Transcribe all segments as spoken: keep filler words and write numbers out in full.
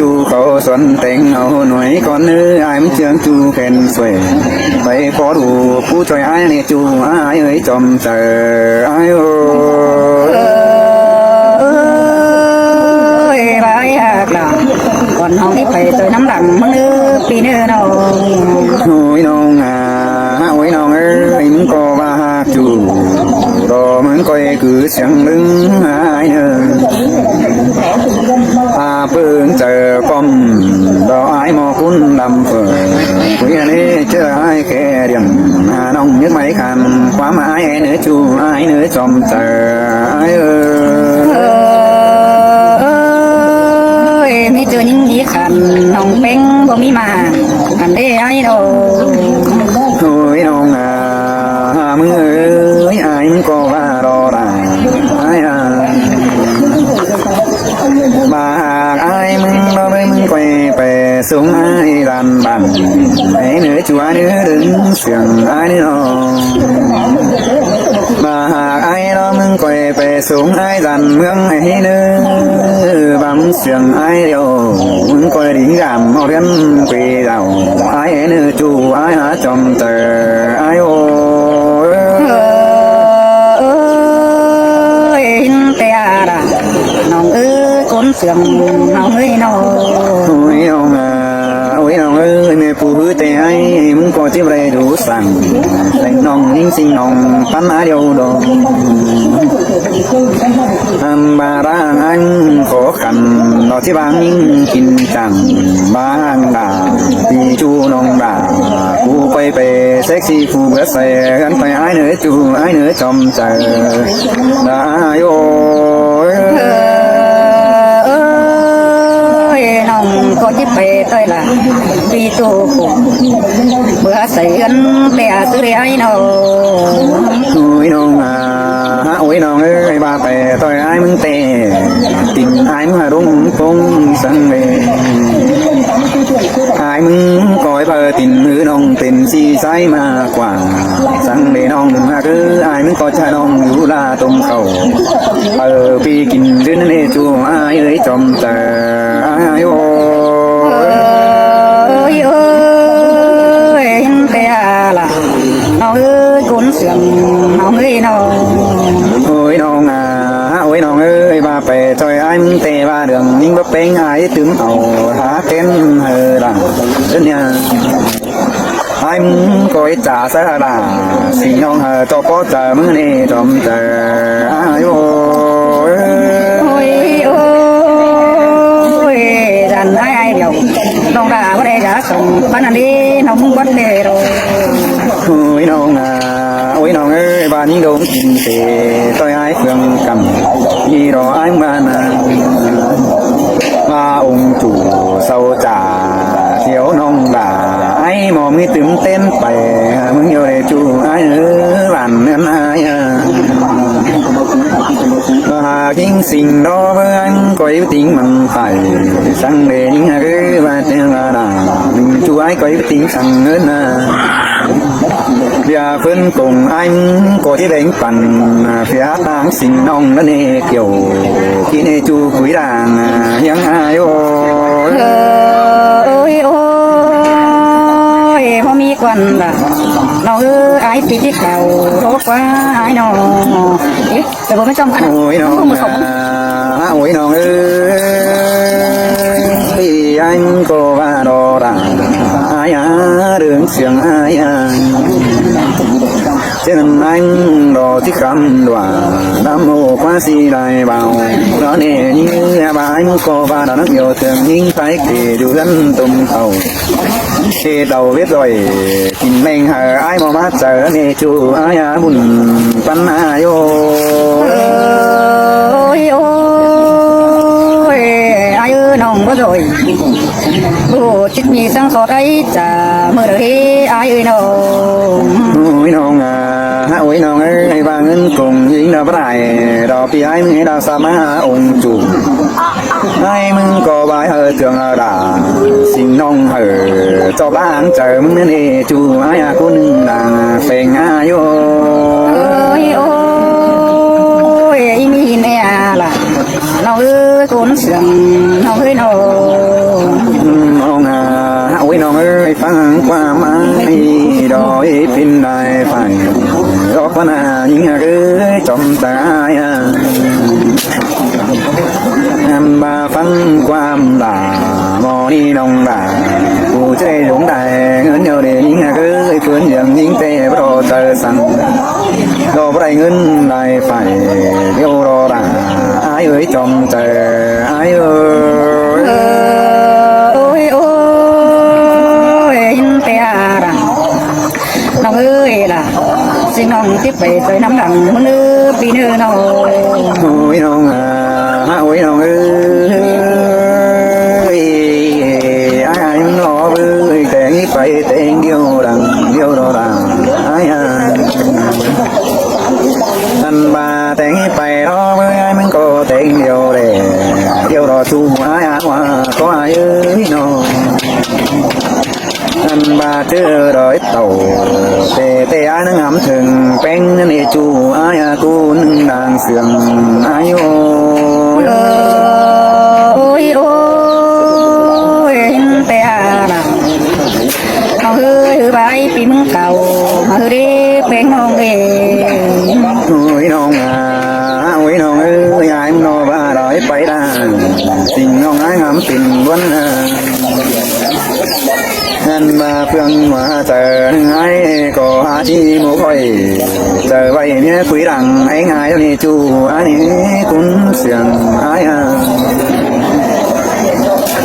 ꞌChu khảu xuôn téng au nuối ꞌcón ꞌnớ, ai ꞌmí ꞌchương ꞌchu khen suối. Pay ꞌcọ đu ꞌpú ꞌchoi ai ꞌnị ꞌchu ai ơi chom chaư ai ơi. Ơi, ꞌva ai ꞌhặc lả. Còn ꞌhóng đi pay ꞌchoi ꞌnắm đăng ꞌmướng ꞌnớ, ꞌpi ꞌnớ ꞌnọng. Ôi ꞌnọng à, ôi ꞌnọng ơi, ꞌmướng ꞌcọ ꞌva ꞌhặc ꞌchu. Đó ꞌmướng ꞌcoi cứ siêng ꞌlứng ai ꞌnớ. A ꞌpứng chaư ꞌpọm, đó ai ꞌmo ꞌcốn đăm phở. Quí ꞌnị ꞌchớ ai khe điểm, a ꞌnọng nhớt mai khăn, ꞌquám ai ꞌnớ ꞌchu, ai ꞌnớ chom chaư ai ơi. Ơi, ꞌmí ꞌchư ꞌnhính đi khăn, ꞌnọng ꞌpéng báu ꞌmí ꞌmá, khăn đé ai đô. Ôi ꞌnọng à, ꞌmướng ơi, ai ꞌmướng ꞌcọ ꞌva đó đa. Ai à. ꞌVa ꞌhặc ai ꞌmướng đó ꞌmướng ꞌcoi pay sung ai ꞌdan bản. Ai ꞌnớ ꞌchu ai ꞌnớ đớng siêng ai ꞌnớ ꞌnọng. ꞌVa ꞌhặc ai đó ꞌmướng ꞌcoi pay sung ai ꞌdan ꞌmướng ai ꞌnớ. Bám siêng ai điêu, ꞌmướng ꞌcoi đính dảm ꞌmo ꞌliến quê đảo. Ai ꞌnớ ꞌchu ai hả chom chaư ai ơi. Ơi, ꞌhính té a đa. ꞌNọng ơi, ꞌcốn siêng ꞌnọng ơi ꞌnọng. Ôi ꞌnọng à, ôi ꞌnọng ơi, ꞌmí ꞌpú ꞌhứ té ai, ꞌmướng ꞌcọ ꞌchí ꞌva đu săng. Đảy ꞌnọng ꞌnhính ꞌsịn ꞌnọng ꞌpắn ai điêu đô. Ăn ꞌva đang ăn khó khăn, nó ꞌchí ꞌváng kin chăng. ꞌVa đang đa, ꞌpi ꞌchu ꞌnọng đa, ꞌcú pay pay sexy ꞌpú bớt say, gắn pay ai ꞌnớ ꞌchu, ai ꞌnớ chom chaư. Đa ai ơi. Ơi, ꞌnọng ꞌcọ ꞌchí pay ꞌtoi lả. ꞌPi ꞌchu ꞌcọ báu say gắn pay a ꞌsứ đé ai ꞌnọng. Ôi ꞌnọng à, ôi ꞌnọng ơi, ꞌva pay ꞌtoi ai ꞌmướng té. Tin ai ꞌmướng hả rung pông săng lê. Ai ꞌmướng ꞌcoi pay tin ꞌhứ ꞌnọng tin ꞌsị sai ꞌmá ꞌquá. Săng lê ꞌnọng hả cứ ai ꞌmướng ꞌcoi ꞌchá ꞌnọng dú la tôm khảu. Pay ꞌpi kin ꞌdứa ꞌnị ꞌchu ai ơi chom chaư ai ơi. Ơi ơi, ꞌhính té a lả. ꞌNọng ơi, ꞌcốn siêng ꞌnọng ơi ꞌnọng. Ôi ꞌnọng à, ôi ꞌnọng ơi, ꞌva pay ꞌchoi ai ꞌmướng té ꞌva đường ꞌnhính báu ꞌpéng ai tứm au hả kén hả đa. Đơn nha. Ai ꞌmướng ꞌcoi chả sa đa. ꞌSịn ꞌnọng hả ꞌchọ ꞌpó chaư ꞌmướng ꞌnị chom chaư ai ơi. Ôi ôi, dăn ai ai điêu. ꞌNọng đa báu đảy dá song ꞌpắn ăn đi, ꞌnọng báu đảy đô. Ôi ꞌnọng à, ôi ꞌnọng ơi, ꞌva ꞌnhính đông kin té, ꞌtoi ai phượng căm, đi đó ai ꞌmá na. ꞌVa ung chủ sau trả, thiếu ꞌnọng đa, ai ꞌmo ꞌmí tứm tén pay, ꞌmướng ꞌnhó đảy ꞌchu ai ơi, bản ꞌnặn ai à. Hả ꞌkính sing đó báu ăn ꞌcoi ꞌpứng tỉng mẳn pay, săng đảy ꞌnhính hả cứ ꞌva té ꞌva đa, ꞌchu ai ꞌcoi ꞌpứng tỉng săng ꞌngớn à. ꞌViạk ꞌphớn công ai ꞌcọ ꞌchí đảy păn, ꞌviạk ꞌtáng sing ꞌnọng ꞌnặn ꞌnị kiẻo, kin ꞌnị ꞌchu quí đang, ꞌhiếng ai ơi. Ơi ơi, báu ꞌmí quan đa. ꞌNọng ơi, ai ꞌpí ꞌchí khảu, rốt ꞌquá ai ꞌnọng. Ê, Ôi ꞌnọng à, ôi ꞌnọng ơi. Ê, ai ꞌcọ ꞌva đó đa. Ai à, đớng siêng ai à. Trên ai đó ꞌchí khăm đuả. Đăm ꞌhụ ꞌquá ꞌsị lai bao. Đó ꞌnị ꞌnhính ꞌva ai ꞌcọ ꞌva đó ꞌnặn yêu thương ꞌnhính thái kể dù gắn tôm khảu. Thế đầu biết rồi, kin ꞌmen hả ai ꞌmo ꞌmá chaư ꞌnị ꞌchu ai à bun ꞌpắn ai ơi. Ôi ôi, ai ơi ꞌnọng báu rồi. Ôi, chết mi săng sót ai chả, mơ đa ꞌhế ai ơi ꞌnọng. Ôi ꞌnọng à, hả ôi ꞌnọng ơi, ꞌva ꞌngớn công ꞌnhính đa báu đảy, đó ꞌpi ai ꞌmướng đa sa ꞌmá ung chủ. Ai ꞌmướng ꞌcọ ꞌva ai hả ꞌchương hả đa, sing ꞌnọng hả, ꞌchọ ꞌváng chaư ꞌmướng ꞌnặn ê ꞌchu ai à ꞌcốn đang pheng ai ơi. Ôi ôi, ꞌmí ꞌnị à lả. ꞌNọng ơi, ꞌcốn siêng ꞌnọng ơi ꞌnọng. Ôi, pên lai phải, ốc ꞌmắn ꞌnhá ꞌnhính ꞌhặc ới, chom tai ai a. Ăn ꞌva ꞌphắng ꞌquám đả, ꞌmo ꞌnị ꞌnọng đả, ꞌcọ ꞌchí đảy dống đảy ꞌngớn ꞌnhó đảy ꞌnhính ꞌhặc ới, ꞌphớn ꞌdệt ꞌnhính ꞌtẹ báu đảy chaư săng. Đảy báu đảy ꞌngớn lai phải, điêu đảy đả, ai ới chom tai ai ới. Ôi, ôi, ꞌnhính ꞌtẹ đả. ꞌNọng ới đả, ꞌsịn ꞌnọng ꞌchí pay ꞌtoi ꞌnăm đăng ꞌmướng ꞌnớ ꞌpi ꞌnớ ꞌnọng. Ôi ꞌnọng a, ôi ꞌnọng ới, ai ai ꞌnọng ới, ꞌtếng pay ꞌtếng điêu đẳng, điêu đảy đả, ai a. Ăn ꞌva ꞌtếng pay ꞌnọng ới, ai ꞌmướng ꞌcọ ꞌtếng điêu đảy, điêu đảy ꞌchu ai a, ꞌva ꞌcọ ai ới ꞌnọng. Ăn ꞌva ꞌchớ đảy tảu, ꞌtẹ ꞌtẹ ai ꞌnhắng ngắm thửng ꞌpéng ꞌnặn ꞌnị ꞌchu ai a, ꞌcốn đang sương ai ôi. Ôi, ôi, ꞌnhính ꞌtẹ đả. ꞌNọng ới, ꞌhứ ꞌva ai ꞌpi ꞌmướng cảu, ꞌhứ đảy ꞌpéng ꞌnọng ới. Ôi ꞌnọng a, ôi ꞌnọng ới, ai ꞌmướng ꞌnọ ꞌva đảy pay đa. ꞌSịn ꞌnọng ai ngắm pên ꞌquám a. Ăn ꞌva ꞌphướng ꞌmá chaư ai ꞌcọ hák ꞌchí mốc khỏi. Chaư ꞌvạy ꞌmía quí đăng ai ꞌnhá ꞌnị ꞌchu ai ꞌnị ꞌcốn sương ai a.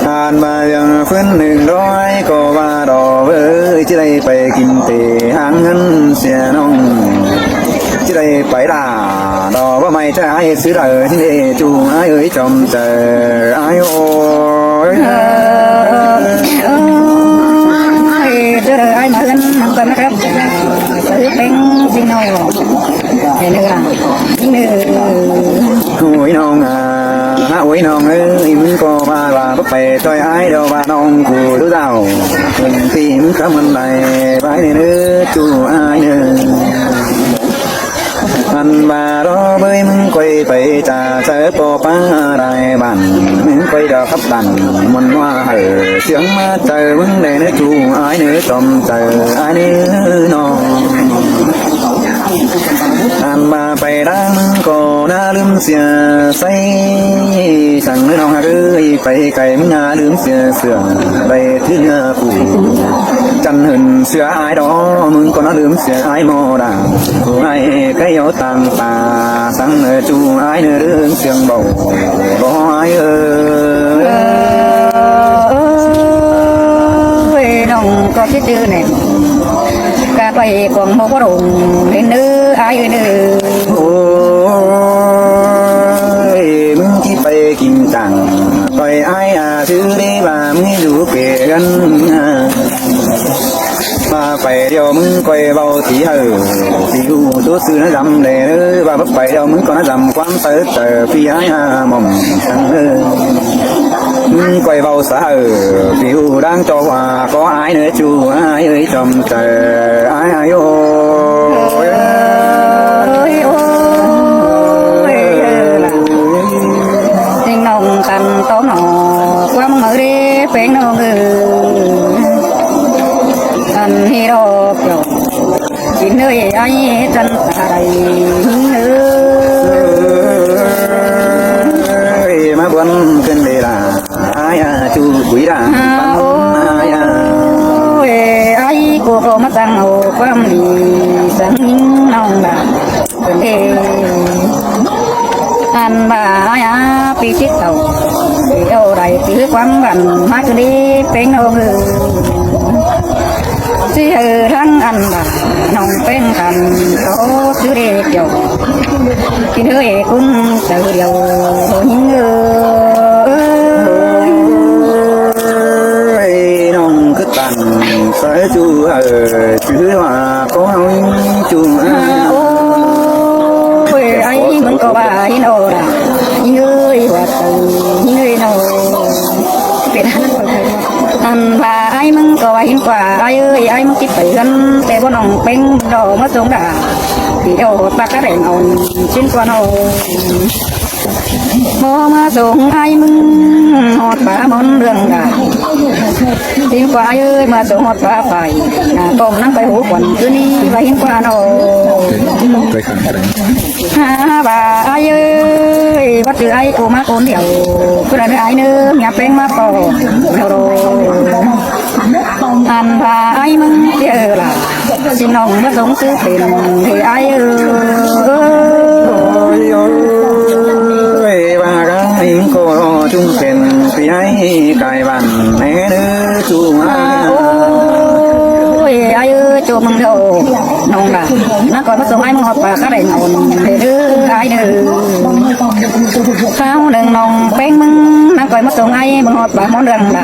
Ăn ꞌva ꞌdương ꞌphớn ꞌnưng đói ꞌcọ ꞌva đảy ꞌvới, ꞌchí đảy pay kin tể háng ꞌngớn sia ꞌnọng. ꞌChí đảy pay đa, đảy ꞌva ꞌmạy chaư ai ꞌsứ đảy ꞌchí đảy ꞌchu ai ới chom tai ai ôi. Ôi, ꞌchớ đảy ai ꞌmá ꞌhướn ꞌnặn ꞌcọ ꞌmá khắp. Ới ꞌpéng ꞌsịn ꞌnọng. Ôi ꞌnọng a, ôi ꞌnọng ới, ꞌmướng ꞌcọ ꞌva ꞌva báu pay ꞌtoi ai, điêu ꞌva ꞌnọng ꞌcọ đu đao. Pên ꞌpi ꞌmướng khắp ꞌmắn lai, ꞌvạy ꞌnị ꞌnớ ꞌchu ai ꞌnớ. Ăn ꞌva đảy ꞌvới ꞌmướng ꞌcoi pay ꞌchạ chaư ꞌpo ꞌpá lai bản, ꞌmướng ꞌcoi đảy khắp bản ꞌmuôn ꞌhua hảư, siêng ꞌmá chaư ꞌmướng đảy ꞌnớ ꞌchu ai ꞌnớ chom tai ai ꞌnớ ꞌnọng. Ăn ꞌva pay đang ꞌcọ ꞌná ꞌlứm sia ꞌsáy săng ꞌnớ ꞌnọng ꞌhặc ới, pay cay ꞌmướng ꞌná ꞌlứm sia sương, đảy thứ ꞌnớ phủ chăn hưn sia ai đảy, ꞌmướng ꞌcọ ꞌná ꞌlứm sia ai ꞌmo đa. Phủ ai cáy au tang ta săng ꞌnớ ꞌchu ai ꞌnớ ꞌlứm siêng báu, báu ai ới. Ôi, ꞌnọng ꞌcọ ꞌchí ꞌchư ꞌnẹ. Cá pay cuông ꞌmốc báu rông hên ꞌnớ ai ới ꞌnớ. Ôi, ꞌmướng ꞌchí pay kin chang, pay ai a, ꞌsứ đảy ꞌva ꞌmướng đu kẻ gắn a. ꞌVa pay điêu ꞌmướng ꞌcoi báu tí hảư, tí ꞌhụ ꞌtố ꞌsứ ꞌná dăm đảy ꞌnớ, ꞌva báu pay điêu ꞌmướng ꞌcọ ꞌná dăm ꞌquám sáư chaư ꞌpi ai a mỏm săng ꞌnớ. ꞌMướng ꞌcoi báu sáư hảư, tí ꞌhụ đang ꞌchọ ꞌva ꞌcọ ai ꞌnớ ꞌchu ai ới chom tai ai ai ôi. Ôi, ôi, ôi. ꞌNính ꞌnọng căn tó ꞌnọ, ꞌquám ꞌmá đảy ꞌpéng ꞌnọng ới. Ăn ꞌhí đảy ꞌcọ, kin ới ai chăn ta đảy ꞌnớ. Ơi, ꞌmá bón ꞌcứn đảy đa. Ai a, ꞌchu quí đa. Ôi, ai ꞌcọ ꞌcọ ꞌmá chắng au ꞌquám đi săng ꞌnọng đa. Ăn ꞌva ai a, ꞌpi ꞌchí tảu, ꞌpi au đảy ꞌpi ꞌquám bản ꞌmá ꞌcứn đảy ꞌpéng ꞌnọng ới. ꞌChí hảư ꞌláng ăn ꞌva ꞌnọng ꞌpéng căn tó ꞌchư đảy kiẻo. Kin ới ꞌcốn chaư điêu ꞌnhính ới. Ơi, ꞌnọng cứ tăn sáư ꞌchu ơi, chứ ꞌva ꞌcọ au ꞌchu a. Ôi, ai ꞌmướng ꞌcọ ꞌva hên ꞌnọ đa. ꞌNhính ới, ꞌva chaư ꞌnhính ới ꞌnọ. Ăn ꞌva ai ꞌmướng ꞌcọ ꞌva hên ꞌquá, ai ới, ai ꞌmướng ꞌchí pay ꞌhướn, ꞌtẹ báu ꞌnọng ꞌpéng đảy ꞌmá sông đa. Đi đảy ꞌpá cá đảy ꞌnọng, ꞌchí ꞌquá ꞌnọng. ꞌMo ꞌmá sông ải ꞌmứng ꞌhọt pá ꞌmón ꞌlương đa. ꞌSịn ꞌqua ải ơi, ꞌmá sông ꞌhọt pá pay. ꞌNa ꞌcóng ꞌnăng pay hú khuôn ꞌcứ ꞌnị ꞌva ꞌhịn ꞌqua ꞌnọ. ꞌHa ꞌva ải ơi, báu ꞌchư ải ꞌcọ ꞌmá ꞌcốn điêu. ꞌCứ ꞌnị ải ꞌnớ, ꞌmía ꞌpéng ꞌmá ꞌpo. Ăn ꞌva ải ꞌmứng ꞌtiếu ꞌla. ꞌSịn ꞌnọng ꞌmá sông ꞌsứ pên ꞌtẹ ải ơi. Ôi, ꞌva ꞌcáng ꞌnịnh ꞌcọ ꞌchung pên ꞌpi ải cai bản ꞌnê ꞌnớ ꞌchu. Ôi, ải ơi, ꞌchu ꞌmứng đaư. ꞌNọng đa. ꞌNăng ꞌcoi ꞌmá sông ải ꞌmứng ꞌhọt pá cá đảy ꞌnọng. ꞌNê ꞌnớ ải ꞌnớ. ꞌSáo ꞌnưng ꞌnọng ꞌpéng ꞌmứng ꞌnăng ꞌcoi ꞌmá sông ải ꞌmứng ꞌhọt pá ꞌmón ꞌlương đa.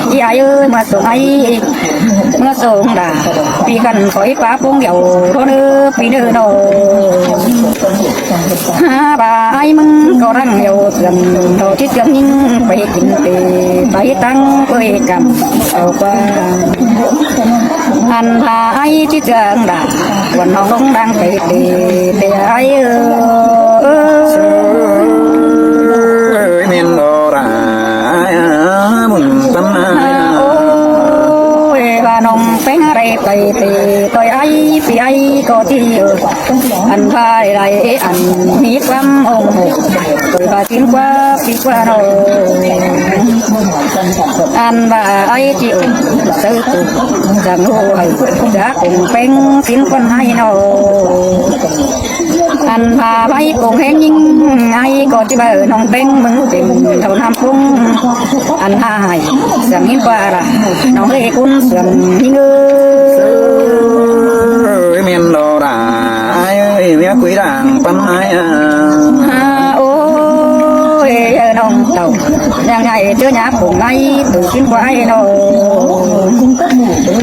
ꞌI ải ơi, ꞌmá sông ải, ꞌmá sông đa. ꞌPi căn khỏi pá ꞌpứng điêu, ꞌhô ꞌnớ ꞌpi ꞌnớ ꞌnọ. ꞌHa ꞌva ải ꞌmứng ꞌcọ đang điêu sương, ꞌtố ꞌchí sương ꞌnhính pay kin pay, pay táng pay căm, au ꞌqua. Ăn ꞌva ải ꞌchí sương đa. Khuôn ꞌnọng ꞌlống đang pay ꞌtẹ, ꞌtẹ ải ơi. Ôi, ꞌmen ꞌlọ đa, ải ꞌmứng tắm ải. Ôi, ꞌva ꞌnọng ꞌpéng ꞌhá đảy pay ꞌtẹ, ꞌtoi ải, ꞌpi ải ꞌcọ ꞌchí ꞌhứ. Ăn ꞌva đảy ăn ꞌmí ꞌquám ống hô. ꞌToi ꞌva ꞌsịn ꞌqua, ꞌpi ꞌqua ꞌnọ. Ăn ꞌva ải ꞌchí ꞌhứ, sáư tu, dăng ꞌhụ hảư, dá ꞌcóng ꞌpéng ꞌsịn ꞌquám ải ꞌnọ. Ăn ꞌva ải ꞌcóng ꞌhéng ꞌnhính, ải ꞌcọ ꞌchí ꞌva ꞌnọng ꞌpéng ꞌmứng pên, thảu ꞌnăm ꞌpứng. Ăn ꞌva ải, sương ꞌnhính ꞌqua đa, ꞌnọng ơi ꞌcốn sương ꞌnhính ơi. Ôi, ꞌmen ꞌlọ đa, ải ơi, ꞌmía ꞌquí đang păn ải a. ꞌHa, ôi, ꞌnọng tảu, ꞌnhắng ải ꞌchớ ꞌnhá ꞌcóng ải, ꞌtứ ꞌsịn ꞌqua ải ꞌnọ.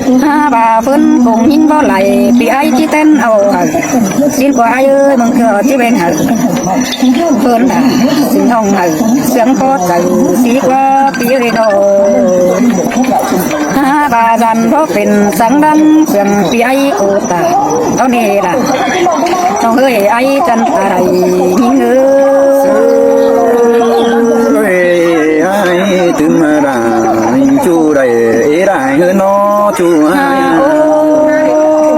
ꞌHa ꞌva ꞌphớn ꞌcóng ꞌnhính báu đảy, ꞌpi ải ꞌchí tén au hảư. ꞌSịn ꞌqua ải ơi, ꞌmứng ꞌcọ ꞌchí ꞌvén hảư. ꞌPhớn đa, ꞌsịn ꞌnọng hảư, sương ꞌcọ chaư, ꞌsị ꞌqua ꞌpi ơi ꞌnọ. ꞌHa ꞌva dăn báu pên săng đăng, sương ꞌpi ải ꞌcọ ta, ꞌtó ꞌnị đa. ꞌNọng ơi, ải chăn ta đảy, ꞌnhính ơi. Ôi, ải tứm đa, ꞌchu đảy, ế đảy ꞌhứ ꞌnọ ꞌchu. ꞌHa,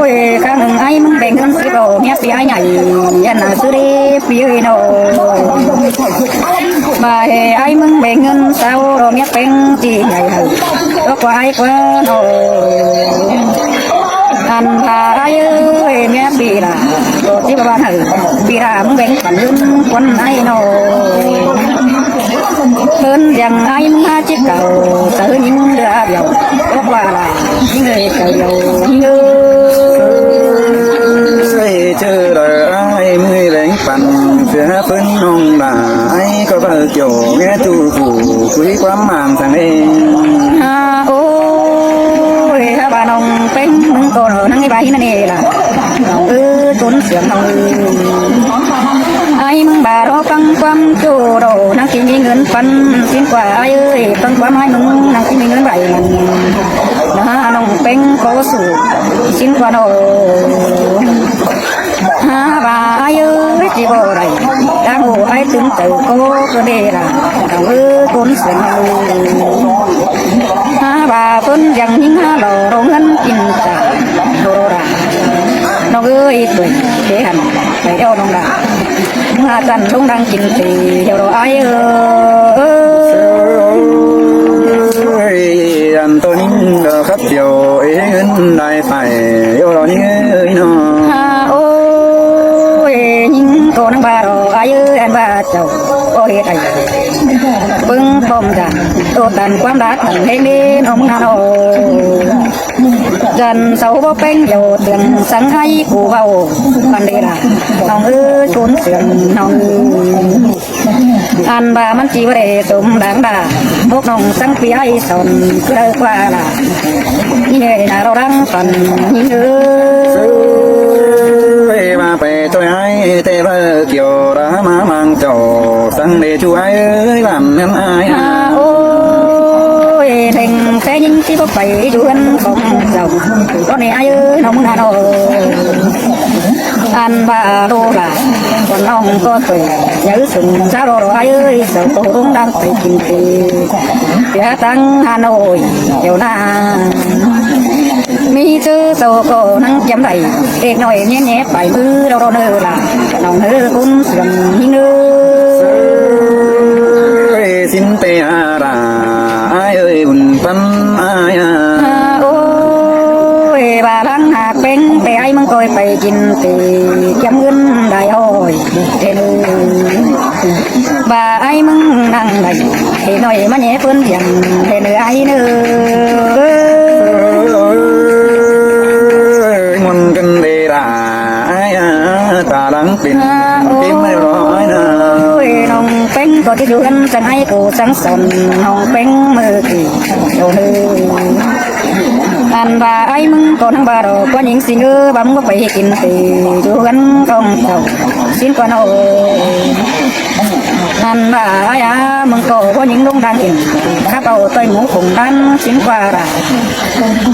ôi, cá ꞌnưng ải ꞌmứng beng ꞌhướn síp ꞌló, ꞌmía ꞌpi ải ꞌnhạy, ꞌnhá ꞌsứ đé ꞌpi ơi ꞌnọ. ꞌVa ꞌhế ải ꞌmứng beng ꞌhướn ꞌsáo ꞌló, ꞌmía ꞌpéng ꞌchí ꞌnhạy hảư, ꞌló ꞌqua ải ꞌqua ꞌnọ. Ăn ꞌva ải ơi, ꞌmía ꞌpi đa, ꞌcọ ꞌchí ꞌva ꞌván hảư, ꞌpi đa ꞌmứng beng păn ꞌhướn khuôn ải ꞌnọ. ꞌPhớn dăng ải ꞌmứng ꞌhá ꞌchí cảu, sáư ꞌnhính đa điêu, ꞌló ꞌqua đa, ꞌnhính ơi cảu điêu, ꞌnhính ơi. Ôi, ꞌchớ đaư ải ꞌmí beng păn, ꞌpưa ꞌphớn ꞌnọng đa, ải ꞌcọ ꞌva kiẻo, ꞌmía ꞌchu phủ, ꞌquí ꞌquám mang săng ê. ꞌHa, ôi, ꞌhá ꞌva ꞌnọng ꞌpéng ꞌmứng ꞌcọ ꞌnăng ꞌi ꞌva ꞌhí ꞌnặn ê đa. ꞌNọng ơi, ꞌcốn sương ꞌnọng ơi. Ải ꞌmứng ꞌva ꞌló ꞌphắng ꞌquám ꞌchu đaư, ꞌnăng ꞌchí ꞌmí ꞌngớn păn, ꞌsịn ꞌqua ải ơi, ꞌphắng ꞌquám ải ꞌmứng, ꞌnăng ꞌchí ꞌmí ꞌngớn vảy ꞌnặn. ꞌNa ꞌnọng ꞌpéng ꞌcọ sủ, ꞌsịn ꞌqua ꞌnọ. ꞌHa ꞌva ải ơi, ꞌchí báu đảy, đang ꞌhụ ải tứm chaư ꞌcọ ꞌcọ đé đa, ꞌnọng ơi, ꞌcốn sương ꞌnọng ơi. ꞌHa ꞌva ꞌphớn dăng ꞌnhính ꞌhá ꞌló, ꞌló ꞌngớn kin ta, ꞌló đa. ꞌNọng ơi, ꞌtoi, ꞌchớ hẳn, pay eo ꞌnọng đa. ꞌMưa chăn ꞌlống đang kin tỉ, eo ꞌló ải ơi. Ôi, ăn ꞌtoi ꞌnhính đa khắp chiều, ế ꞌngớn đảy pay, eo ꞌló ꞌnhính ơi ꞌnọ. ꞌHa, ôi, ꞌnhính ꞌcọ ꞌnăng ꞌva ꞌló ải ơi, ăn ꞌva chảu, ꞌcọ ꞌhế đảy. ꞌPứng pom dăng, ꞌtố tăn ꞌquám đa tăn ꞌhéng đé ꞌnọng ꞌnặn ꞌnọ. Dăn sau báu ꞌpéng điêu, tương săng ải ꞌcọ ꞌvạu, păn đé đa, ꞌnọng ơi, ꞌcốn sương ꞌnọng ơi. Ăn ꞌva ꞌmắn ꞌchí ꞌva đảy sôm đang đa, bốc ꞌnọng săng ꞌpi ải son, ꞌcứ đaư ꞌqua đa. ꞌNhính ơi, ꞌnhá ꞌló đang păn, ꞌnhính ơi. Ôi, ꞌva pay ꞌtoi ải, té ꞌva kiẻo đa ꞌmá mang chảu, săng đé ꞌchu ải ơi, bản ꞌnặn ải. ꞌHa, ôi, thêng té ꞌnhính ꞌchí báu pay dú ꞌhướn khong sau. Cón ꞌnị ải ơi, ꞌnọng ꞌmứng ꞌnặn ꞌnớ. Ăn ꞌva ꞌlụk ꞌlạ, ꞌcọ ꞌnọng ꞌcọ ꞌtoi, dú sung ꞌchá ꞌlo ꞌlụk ải ơi, sau ꞌcọ ꞌlống đang pay kin tỉ. Tiết tẳng Hà Nội, ꞌlẹo ꞌna. ꞌMí ꞌchư sau ꞌcọ ꞌnăng chém đảy, ꞌlẹk ꞌnọi ꞌnhé ꞌnhé pay ꞌmứ ꞌlẹo ꞌlẹo ꞌnớ ꞌlạ. ꞌNọng ꞌnớ ꞌcốn siêng ꞌnhính ꞌnớ. Ơi, sín ꞌtẹ a ꞌlạ, ải ơi, ꞌun pắn ải a. Ôi, ꞌva ꞌláng ꞌhặc ꞌpéng, ꞌtẹ ải ꞌmứng ꞌcoi pay kin tỉ, chém ꞌngớn đảy ꞌhọi, ꞌhên ơi. ꞌVa ải ꞌmứng ꞌnăng đảy, ꞌhên ꞌnọi ꞌmá ꞌnhé ꞌpướn thiêng, ꞌhên ơi ải ꞌnớ. Ơi, ꞌmuôn căn đê đa, ải a, ta lăng pên, kim ꞌmá ꞌlẹo ꞌnớ. Ôi, ꞌnọng ꞌpéng ꞌcọ ꞌchí dú ꞌhướn, chắng ải ꞌcọ chắng son, ꞌnọng ꞌpéng ꞌmự kỉ, ꞌlẹo ꞌnớ. Ăn ꞌva ải ꞌmứng ꞌcọ ꞌnăng ꞌva ꞌlẹo, ꞌquá ꞌnhính sính ơ, ꞌva ꞌmứng ꞌcọ pay kin tỉ, dú ꞌhướn khong sau, sính ꞌquá ꞌnớ. Ăn ꞌva ải a, ꞌmứng ꞌcọ ꞌquá ꞌnhính ꞌlống đang kin, khắp au ꞌtoi mú khong đan, sính ꞌquá ꞌlạ.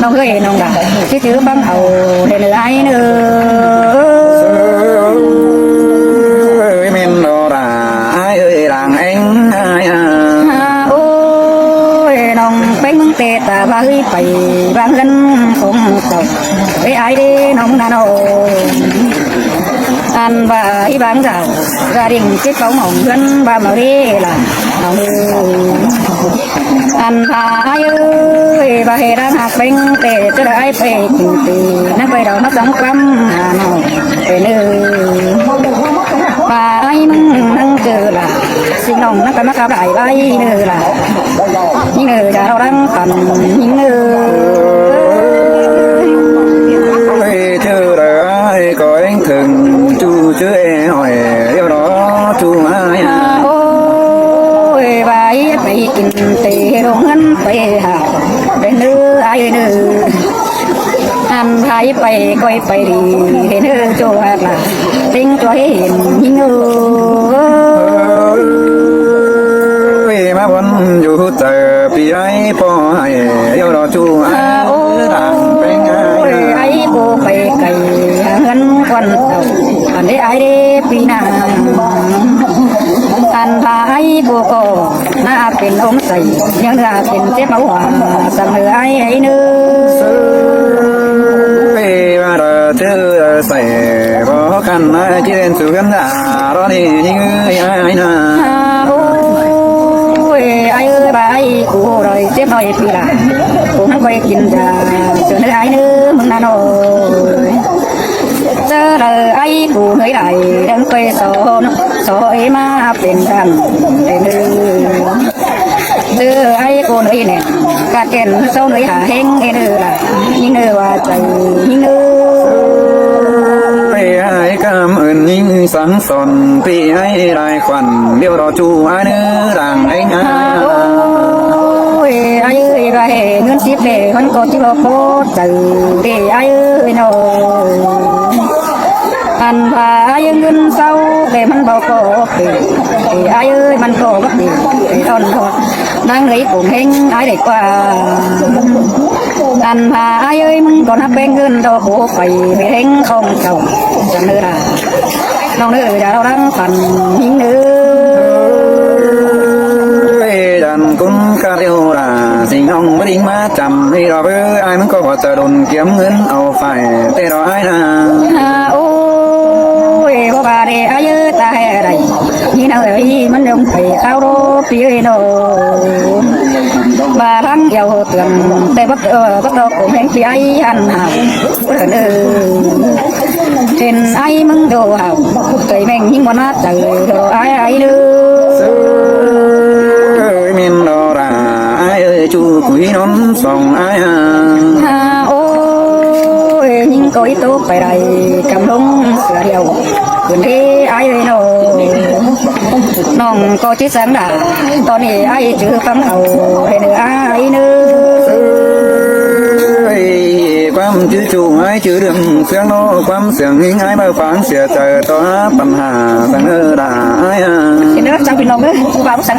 ꞌNọng ơi, ꞌnọng ꞌlạ, ꞌchí chứ bang au, ꞌhên ơi ải ꞌnớ. Ơi, ꞌmen ꞌlẹo ꞌlạ, ải ơi, lăng ꞌéng ải a. Ôi, ꞌnọng ꞌpéng ꞌmứng ꞌtẹ ta ꞌva ꞌhới pay, bang ꞌhướn khong sau. Ơi ải đé ꞌnọng ꞌnặn ꞌnớ. Ăn ꞌva ꞌhới bang sau, gia đình chết bóng hỏng ꞌhướn ꞌva máư đé ꞌlạ. Ăn ꞌva ải ơi, ꞌva ꞌhới ꞌláng ꞌhặc ꞌpéng, ꞌtẹ ꞌchớ đảy ải pay kin tỉ, ꞌnăng pay đảy ꞌmá sắng ꞌquám Hà Nội, ꞌhên ơi. ꞌVa ải ꞌmứng ꞌnăng ꞌchư ꞌlạ, sính ꞌnọng ꞌnăng ꞌcọ ꞌmá khắp đảy ꞌvạy ꞌnớ ꞌlạ. ꞌNhính ꞌnớ, chả ꞌlẹo ꞌláng păn, ꞌnhính ꞌnớ. Ơi, ꞌchư đảy ải ꞌcọ ꞌéng thửng, ꞌchu ꞌchư ꞌhọi, ꞌlẹo ꞌló ꞌchu ải a. Ôi, ꞌva ải pay kin tỉ, ꞌlống ꞌhướn pay hảư, ꞌhên ơi ải ꞌnớ. Ăn ꞌva ải pay ꞌcoi pay đi, ꞌhên ơi ꞌchu ải ꞌlạ, ꞌtếng ꞌchu ải ꞌhên ꞌnhính ꞌnớ. Ơi, ꞌmá bón dú chaư ꞌpi ải ꞌpo ải, ꞌlẹo ꞌló ꞌchu ải. Ôi, ải ꞌcọ pay cay, ꞌhướn ꞌquăn tảu, ăn đé ải đé ꞌpi ꞌnặn. Ăn ꞌva ải ꞌcọ ꞌcọ, ꞌná pên ống sảy, ꞌnhắng ꞌná pên chếp máư hua, săng ơi ải ꞌnớ. Ơi, ꞌva đa ꞌchư sảy, báu khăn ải ꞌchí đen sú căn đa, ꞌló đi ꞌnhính ơi ải ꞌnớ. Ôi, ải ơi, ꞌva ải ꞌcọ đảy chếp ꞌnọi ꞌpi ꞌlạ, ꞌcọ ꞌnăng ꞌcoi kin đa, ꞌchư ơi ải ꞌnớ ꞌmứng ꞌnặn ꞌnớ. ꞌChớ đảy ải ꞌcọ ꞌnọi đảy, đang ꞌcoi so, so ơi ꞌmá pên căn, ꞌhên ơi. ꞌChớ ải ꞌcọ ꞌnọi ꞌnẹn, ꞌcạ kẻn so ꞌnọi hả ꞌhéng ꞌhên ơi ꞌlạ, ꞌnhính ꞌnớ ꞌva chaư, ꞌnhính ꞌnớ. Ơi, ải cảm ơn ꞌnhính sắng son, ꞌpi ải đảy khuôn, ꞌlẹo ꞌló ꞌchu ải ꞌnớ, lăng ꞌéng ải. Ôi, ải ơi, ꞌva ꞌhới ꞌngớn síp ꞌlé, ꞌmắn ꞌcọ ꞌchí báu ꞌcọ chaư, ꞌtẹ ải ơi ꞌnớ. Ăn ꞌva ải ơi ꞌngớn sáu, ꞌtẹ ꞌmắn báu ꞌcọ pay, ꞌtẹ ải ơi ꞌmắn ꞌcọ báu pay, ꞌtẹ ꞌtọn ꞌtọn. Đang ꞌlới cuông ꞌhéng ải đảy ꞌquá. Ăn ꞌva ải ơi ꞌmứng ꞌcọ ꞌnạp ꞌpéng ꞌngớn ꞌló ꞌcọ pay, pay ꞌhéng khong sau, săng ꞌnớ ꞌlạ. ꞌNọng ꞌnớ, chả ꞌlẹo ꞌláng păn ꞌnhính ꞌnớ. Ơi, đăn ꞌcốn khắp ꞌlẹo ꞌlạ, sính ꞌnọng báu đinh ꞌmá chăm, ơi, ꞌló báu, ải ꞌmứng ꞌcọ ꞌva chaư đôn kiêm ꞌngớn au phải, ꞌtẹ ꞌló ải ꞌnớ. Ôi, báu ꞌva đé ải ơi, ta ꞌhế đảy. ꞌNhính ꞌnớ ơi, ꞌmắn ꞌlống pay kháo đô ꞌpi ơi ꞌnớ. ꞌVa ꞌláng yau tường, ꞌtẹ báu, ơ, báu ꞌcọ cuông ꞌhéng ꞌpi ải ăn hảư. Báu đảy ꞌnớ. Trên ải ꞌmứng đô hảư, ꞌtẹ ꞌmếng ꞌnhính ꞌmuôn ꞌmá chaư đô ải ải ꞌnớ. Ơi, ꞌmen ꞌlẹo ꞌlạ, ải ơi, ꞌchu cúi ꞌnón song ải a. Ha, ôi, ꞌnhính ꞌcọ ꞌí tô pay đảy, chăm ꞌlống sửa điêu. Cuông đé ải ơi ꞌnớ. ꞌNọng ꞌcọ ꞌchí săng đa, ꞌtọn ꞌnị ải ꞌchư păng au, ꞌhên ơi ải ꞌnớ. Ơi, ꞌquám ꞌchư ꞌchu ải ꞌchư đương sương ꞌnớ, ꞌquám sương ꞌnhính ải báu phang sia chaư ꞌto hả păn hả, săng ꞌnớ đa ải a. ꞌHên ơi, chăng ꞌpi ꞌnọng ơi, ꞌva săng